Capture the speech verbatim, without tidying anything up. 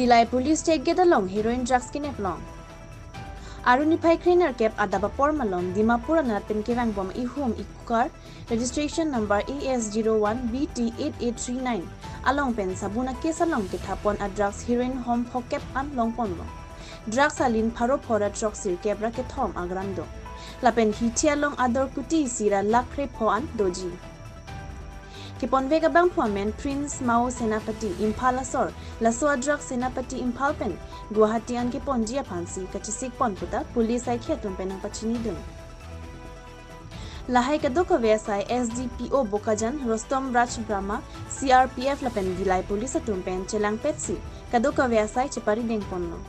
Dillai Police check gate along heroin drugs kenep long. Aru niphai kre-nerkep adap apor malom Dimapur anat pen kevangbom ihum ikukar registration number A S zero one B T eight eight three nine along pen sabun a-case along kethapon a-drugs heroin hom phokep an longponlo. Drugs alin pharo phora throksirkep ra kethom agram do. Lapen hithi along ador kuti isi ra lakh krepho an doji. Keponvek abangphu amen Prince Mao Senapati, Imphal asor. Laso a-drugs Senapati Imphal pen Guwahati an keponji aphansi kachesikpon puta police saikhi atum pen nangpachinidun. Lahai kadokave asai S D P O Bokajan Rustom Raj Brahma, C R P F lapen Dillai Police atum pen chelangpetsi kadokave asai cheparidengponlo.